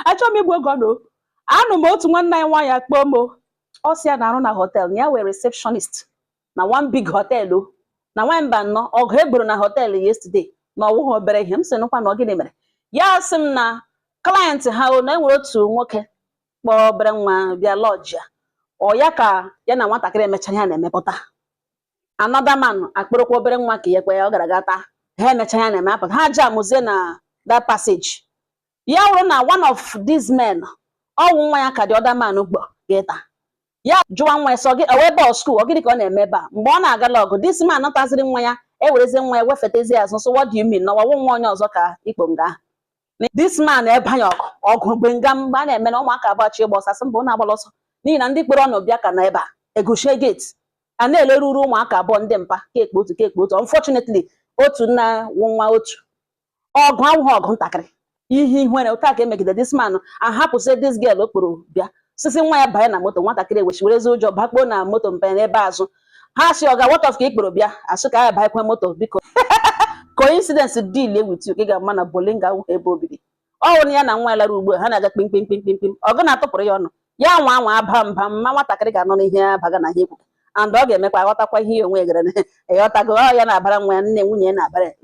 Achọghị m igbu oge ọnụ. Anụ m otu nwanne anyị nwaanyị akpọọ m. Ọ sị ya na-arụ na hotel, na ya wee receptionist na one big hotel o, na nwanyị mba nnọọ ọgụ egboro na hotel yesterday na ọwụghị obere ihe. M sị nụkwa na ọ gịnị mere? Ya sị m na client ha o na enwere otu nwoke kpọrọ obere nwa bịa lodge ya. Ọ ya ka ya na nwatakịrị emechara ya na-emepụta, another man akpụrụkwa obere nwa ka ya kwe ya ọ gara ga taa. Ha emecha ya na-eme apụta, ha jamụzie na that passage. Ya wụrụ na one of these men, ọwụ nwa ya ka the other man kpọ ga-eta. Ya jụwa nwa ya sọ gị ọ wee bọọ school, ọ gịnị ka ọ na-eme ebe a? Mgbe ọ na-agala ọgụ, this man taziri nwa ya ewerezie nwa ya wefetezie azụ. So what do you mean na ọwawụ nwa onye ọzọ ka ikpo nga ahụ? This man ebanye ọgụ ọgụ mgbe nga mgbe a na-eme na ụmụaka abụọ chi ịgba ọsọ, asị mba, ụnụ agbala ọsọ, n'ihi na ndị kpere ọnụ bịa ka na ebe a egochie gate a na-eleruru ụmụaka abụọ ndị mpa ka ekpe otu ka ekpe otu. Unfortunately, otu nna wụ nwa otu. Ọgụ awụghị ọgụ ntakịrị, ihe ihere ụta ka emegide. This man ahapụsị this girl okporo bịa sisi nwa ya banye na moto. Nwatakịrị ewechi werezi ụjọ bakpuo na moto mpe n'ebe azụ. Ha si ọga, what of ka ikporo bịa asụ ka ya banyekwe moto biko. Coincidence deal with you ka ị ga-ama na Bolinga awụghị ebe obibi. Ọ hụrụ ya na nwa ya lara ugbu a, ha na-aga kpimkpimkpimkpim. Ọgụ na-atụpụrụ ya ọnụ ya nwa anwa aba mba mma. Nwatakịrị ga-anọ n'ihe abaga na ihe ekwu and ọ ga-emekwa aghọtakwa ihe ya onwe ya gara. Ịghọtago? Ọ ya na-abara nwa ya, nne nwunye ya na-abara ya.